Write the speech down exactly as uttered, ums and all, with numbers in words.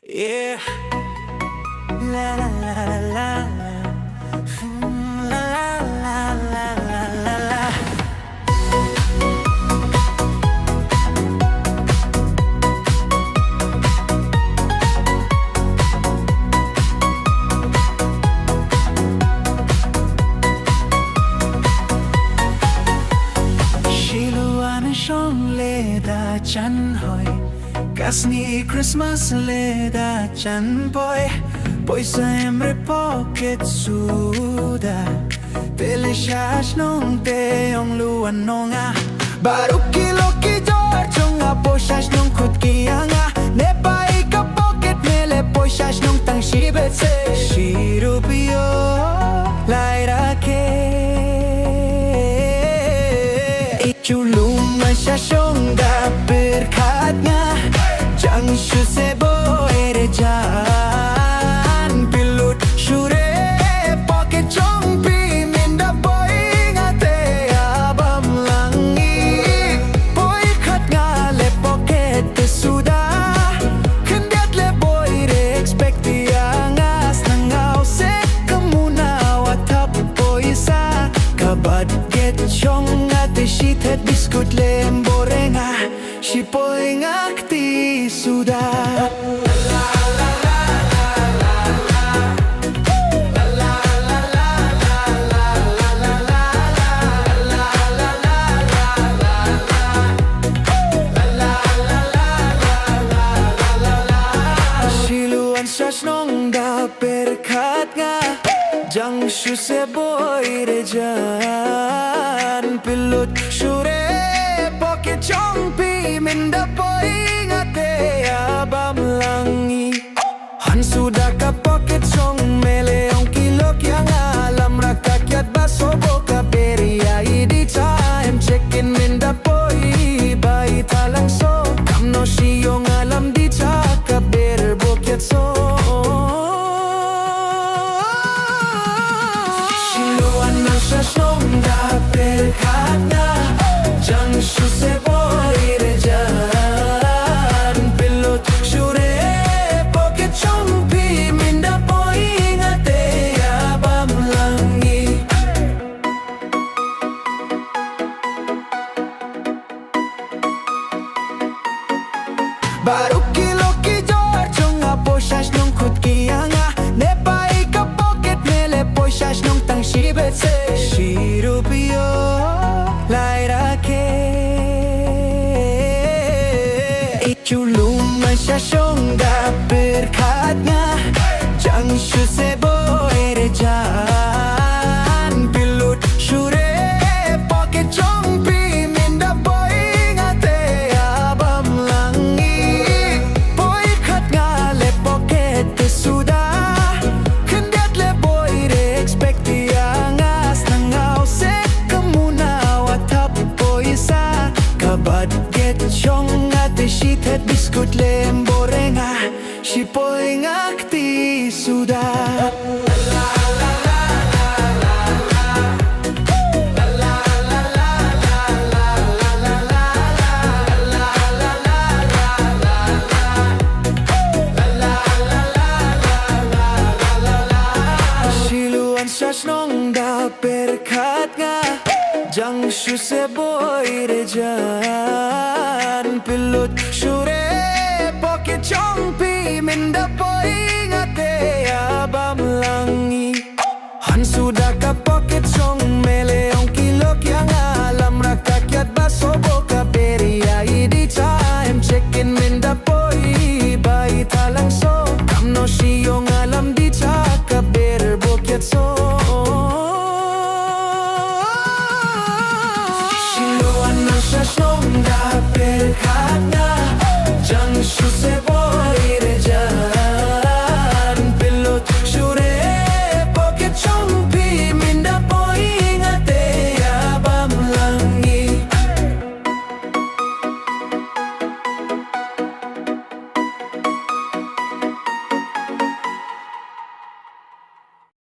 Yeah. La la la la la. Mm, la la la la la la. Shi luan shong leh da jan hoi. Ka sngi Christmas leh da jan poi. Poisa em re pocket suda. Te leh sha shnong te ong luan nong ah. Baroh ki lok ki jor jong nga poi sha shnong kut ki ïa nga. Ne bai ka pocket ne leh poi sha shnong tang shibit se. Shi rupiah lai rakhe. Shu lum sha shong da pyrkhat nga. Jang shu se boi re jan. Pynlut shu re pocket jong phi mynda poi nga te ïa bam lang i. Poi khat nga leh pocket te suda. Khyndiat leh boi re expect ïa nga snang ngaw se ka muna wa thap poisa. Ka budget jong nga te shi thet biskut lem boreng ah. Shi poi nga kti suda. Shi luan sha shnong da pyrkhat nga. Jang shu se boi re jan. Pynlut shu re pocket jong phi mynda poi nga te ïa bam lang i. Han suda ka pocket jong me leh ong ki lok ïa nga lam ra ka kiad ba sobo ka ber ïa i di cha em check in mynda poi bai ta lang so. Kam no shi ong alam di cha ka ber bo kiad so. Shi luan na sha shnong da pyrkhat nga. Jang shu se boi re jan. Pynlut shu re pocket jong phi mynda poi nga te ïa bam lang i. Baroh ki lok ki jor jong nga poi sha shnong kut ki ïa nga. Ne bai ka pocket ne leh poi sha shnong tang shibit se. Shi rupiah lai rakhe. Shu lum sha shong da pyrkhat nga. Jang shu se boi re jan. Pynlut shu re pocket jong phi mynda poi nga te ïa bam lang i. Poi khat nga leh pocket te suda. Khyndiat leh boi re expect ïa nga snang ngaw se ka muna wa thap poisa. Ka budget jong nga te shi thet biskut lem boreng ah. Shi poi nga kti suda. Shi luan sha shnong da pyrkhat nga. Jang shu se boi re jan. Pynlut shu re pocket jong phi mynda poi